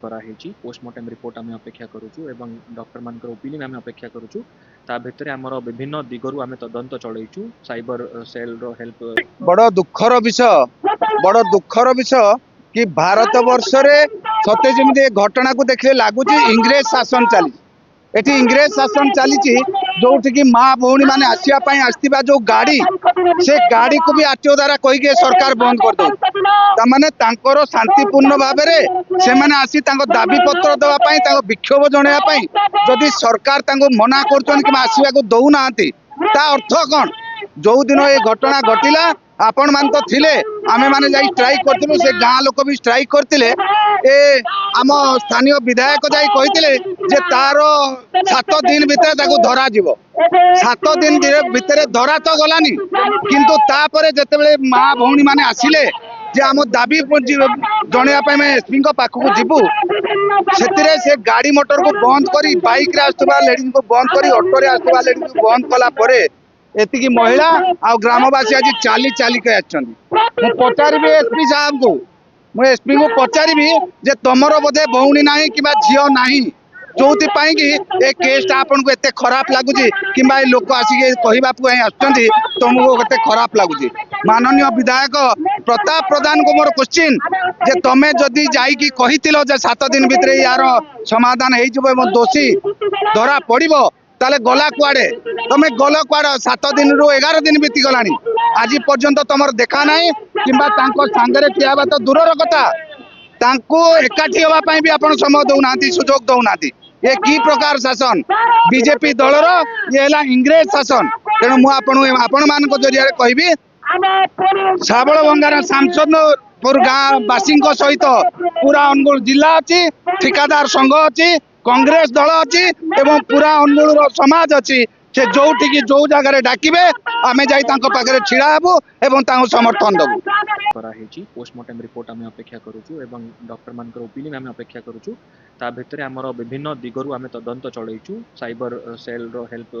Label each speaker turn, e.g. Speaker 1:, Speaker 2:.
Speaker 1: କରାହେଇଛି। Postmortem report ଆମେ ଅପେକ୍ଷା କରୁଛୁ ଏବଂ ଡକ୍ଟରମାନଙ୍କର ଓପିନିଅନ୍ ଆମେ ଅପେକ୍ଷା କରୁଛୁ। ତା ଭିତରେ ଆମର ବିଭିନ୍ନ ଦିଗରୁ ଆମେ ତଦନ୍ତ ଚଳେଇଛୁ, ସାଇବର ସେଲ୍ର ହେଲ୍ପ।
Speaker 2: ବଡ଼ ଦୁଃଖର ବିଷୟ, ବଡ଼ ଦୁଃଖର ବିଷୟ କି ଭାରତ ବର୍ଷରେ ସତେ ଯେମିତି ଏ ଘଟଣାକୁ ଦେଖିଲେ ଲାଗୁଛି ଇଂରେଜ ଶାସନ ଚାଲିଛି ଏଠି। ଇଂରେଜ ଶାସନ ଚାଲିଛି, ଯୋଉଠିକି ମା ଭଉଣୀ ମାନେ ଆସିବା ପାଇଁ ଆସିଥିବା ଯୋଉ ଗାଡି, ସେ ଗାଡିକୁ ବି ଆରଟିଓ ଦ୍ୱାରା କହିକି ଏ ସରକାର ବନ୍ଦ କରିଦଉଛି। ତାମାନେ ତାଙ୍କର ଶାନ୍ତିପୂର୍ଣ୍ଣ ଭାବରେ ସେମାନେ ଆସି ତାଙ୍କ ଦାବି ପତ୍ର ଦେବା ପାଇଁ, ତାଙ୍କ ବିକ୍ଷୋଭ ଜଣାଇବା ପାଇଁ ଯଦି ସରକାର ତାଙ୍କୁ ମନା କରୁଛନ୍ତି କିମ୍ବା ଆସିବାକୁ ଦଉନାହାନ୍ତି, ତା ଅର୍ଥ କଣ? ଯୋଉ ଦିନ ଏ ଘଟଣା ଘଟିଲା, ଆପଣ ମାନେ ତ ଥିଲେ, ଆମେ ମାନେ ଯାଇ ଷ୍ଟ୍ରାଇକ୍ କରିଥିଲୁ, ସେ ଗାଁ ଲୋକ ବି ଷ୍ଟ୍ରାଇକ୍ କରିଥିଲେ। ଏ ଆମ ସ୍ଥାନୀୟ ବିଧାୟକ ଯାଇ କହିଥିଲେ ଯେ ତାର 7 ଦିନ ଭିତରେ ତାକୁ ଧରାଯିବ। 7 ଦିନ ଭିତରେ ଧରା ତ ଗଲାନି, କିନ୍ତୁ ତାପରେ ଯେତେବେଳେ ମା ଭଉଣୀ ମାନେ ଆସିଲେ ଯେ ଆମ ଦାବି ଜଣେଇବା ପାଇଁ ଆମେ ଏସପିଙ୍କ ପାଖକୁ ଯିବୁ, ସେଥିରେ ସେ ଗାଡି ମଟରକୁ ବନ୍ଦ କରି, ବାଇକରେ ଆସୁଥିବା ଲେଡିଜଙ୍କୁ ବନ୍ଦ କରି, ଅଟୋରେ ଆସୁଥିବା ଲେଡିଜଙ୍କୁ ବନ୍ଦ କଲା ପରେ ଏତିକି ମହିଳା ଆଉ ଗ୍ରାମବାସୀ ଆଜି ଚାଲି ଚାଲିକି ଆସିଛନ୍ତି। ମୁଁ ପଚାରିବି ଏସପି ସାହେବଙ୍କୁ, ମୁଁ ଏସପିଙ୍କୁ ପଚାରିବି ଯେ ତମର ବୋଧେ ଭଉଣୀ ନାହିଁ କିମ୍ବା ଝିଅ ନାହିଁ, ଯୋଉଥିପାଇଁ କି ଏ କେସ୍ଟା ଆପଣଙ୍କୁ ଏତେ ଖରାପ ଲାଗୁଛି, କିମ୍ବା ଏ ଲୋକ ଆସିକି କହିବା ପାଇଁ ଆସୁଛନ୍ତି, ତମକୁ ଏତେ ଖରାପ ଲାଗୁଛି। ମାନନୀୟ ବିଧାୟକ ପ୍ରତାପ ପ୍ରଧାନଙ୍କୁ ମୋର କ୍ୱେଶ୍ଚିନ୍ ଯେ ତମେ ଯଦି ଯାଇକି କହିଥିଲ ଯେ 7 ଦିନ ଭିତରେ ୟାର ସମାଧାନ ହେଇଯିବ ଏବଂ ଦୋଷୀ ଧରା ପଡ଼ିବ, ତାହେଲେ ଗଲା କୁଆଡେ? ତମେ ଗଲ କୁଆଡେ? 7 ଦିନରୁ 11 ଦିନ ବିତିଗଲାଣି, ଆଜି ପର୍ଯ୍ୟନ୍ତ ତମର ଦେଖା ନାହିଁ, କିମ୍ବା ତାଙ୍କ ସାଙ୍ଗରେ ଠିଆ ହେବା ତ ଦୂରର କଥା, ତାଙ୍କୁ ଏକାଠି ହେବା ପାଇଁ ବି ଆପଣ ସମୟ ଦଉନାହାନ୍ତି, ସୁଯୋଗ ଦଉନାହାନ୍ତି। ଏ କି ପ୍ରକାର ଶାସନ ବିଜେପି ଦଳର? ଇଏ ହେଲା ଇଂରେଜ ଶାସନ। ତେଣୁ ମୁଁ ଆପଣମାନଙ୍କ ଜରିଆରେ କହିବି, ଶାବଳଭଙ୍ଗାର ସାମସନପୁର ଗାଁ ବାସୀଙ୍କ ସହିତ ପୁରା ଅନୁଗୁଳ ଜିଲ୍ଲା ଅଛି, ଠିକାଦାର ସଂଘ ଅଛି, କଂଗ୍ରେସ ଦଳ ଅଛି ଏବଂ ପୁରା ଅନୁଗୁଳର ସମାଜ ଅଛି। ସେ ଯୋଉଠିକି ଯୋଉ ଜାଗାରେ ଡାକିବେ, ଆମେ ଯାଇ ତାଙ୍କ ପାଖରେ ଛିଡା ହେବୁ ଏବଂ ତାଙ୍କୁ ସମର୍ଥନ ଦେବୁ।
Speaker 1: କରାହେଇଛି। ପୋଷ୍ଟମର୍ଟମ ରିପୋର୍ଟ ଆମେ ଅପେକ୍ଷା କରୁଛୁ ଏବଂ ଡକ୍ଟରମାନଙ୍କର ଓପିନିଅନ୍ ଆମେ ଅପେକ୍ଷା କରୁଛୁ। ତା ଭିତରେ ଆମର ବିଭିନ୍ନ ଦିଗରୁ ଆମେ ତଦନ୍ତ ଚଳେଇଛୁ, ସାଇବର ସେଲ୍ର ହେଲ୍ପ।